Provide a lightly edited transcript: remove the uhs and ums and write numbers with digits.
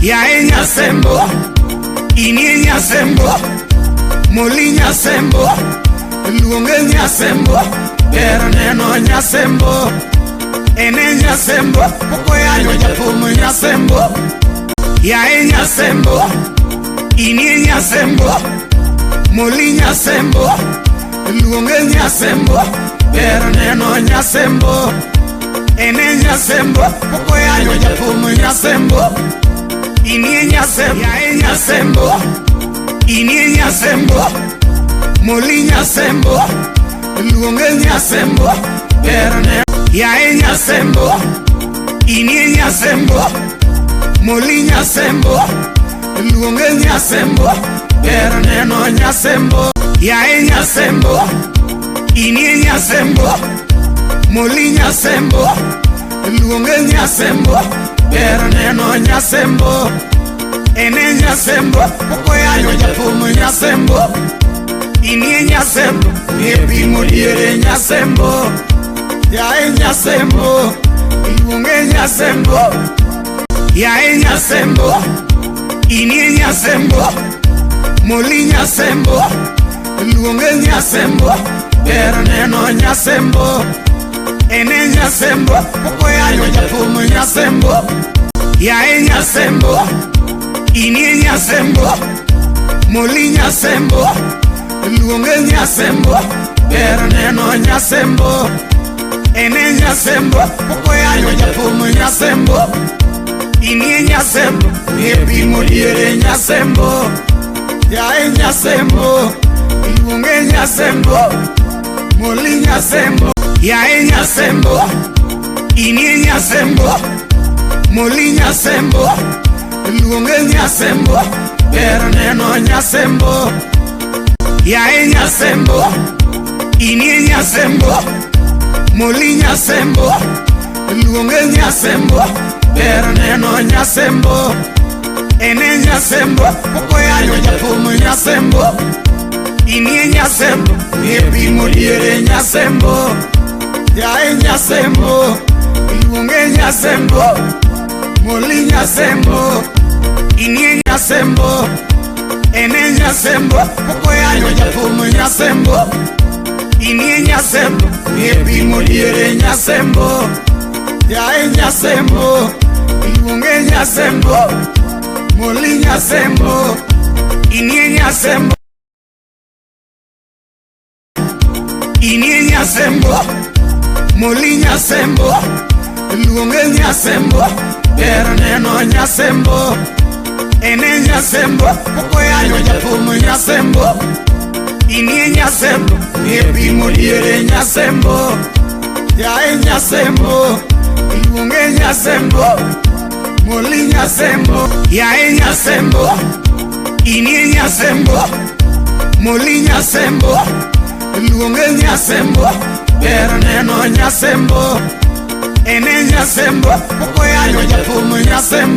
Yaye Nyasembo, inie Nyasembo, Moli Nyasembo, luonge Nyasembo, ber neno Nyasembo, ene Nyasembo, pok oyanyo jathum Nyasembo. Yaye Nyasembo, inie Nyasembo, Moli Nyasembo, luonge Nyasembo, ber neno Nyasembo, ene Nyasembo, pok oyanyo jathum Nyasembo. Inie Nyasembo, yaye Nyasembo, inie Nyasembo, Moli Nyasembo, luonge Nyasembo, ber neno. Yaye Nyasembo, inie Nyasembo, Moli Nyasembo, luonge Nyasembo, ber neno Nyasembo. Yaye Nyasembo, inie Nyasembo, Moli Nyasembo, luonge Nyasembo, ber neno Nyasembo, ene Nyasembo, pok oyanyo jathum Nyasembo. Inie Nyasembo, epimo diere Nyasembo, yaye Nyasembo, iluonge Nyasembo. Yaye Nyasembo, inie Nyasembo, Moli Nyasembo, luonge Nyasembo, ber neno Nyasembo, ene Nyasembo, pok oyanyo jathum Nyasembo. Yaye Nyasembo, inie Nyasembo, Moli Nyasembo, luonge Nyasembo, ber neno Nyasembo, ene Nyasembo, pok oyanyo jathum Nyasembo. Inie Nyasembo, epimo diere Nyasembo, yaye Nyasembo, iluonge Nyasembo, Moli Nyasembo. Yaye Nyasembo, inie Nyasembo, Moli Nyasembo, luonge Nyasembo, ber neno Nyasembo. Yaye Nyasembo, inie Nyasembo, Moli Nyasembo, luonge Nyasembo, ber neno Nyasembo, ene Nyasembo, pok oyanyo jathum Nyasembo. Inie Nyasembo, epimo diere Nyasembo, yaye Nyasembo, iluonge Nyasembo, Moli Nyasembo, inie Nyasembo, ene Nyasembo, pok oyanyo jathum Nyasembo. Inie Nyasembo, epimo diere Nyasembo, yaye Nyasembo, iluonge Nyasembo, Moli Nyasembo, inie Nyasembo. Inie Nyasembo, Moli Nyasembo, luonge Nyasembo, ber neno Nyasembo, ene Nyasembo, pok oyanyo jathum Nyasembo. Inie Nyasembo, epimo diere Nyasembo, yaye Nyasembo, iluonge Nyasembo, Moli Nyasembo. Yaye Nyasembo, inie Nyasembo, Moli Nyasembo, luonge Nyasembo, ber neno Nyasembo, ene Nyasembo, pok oyanyo jathum Nyasembo.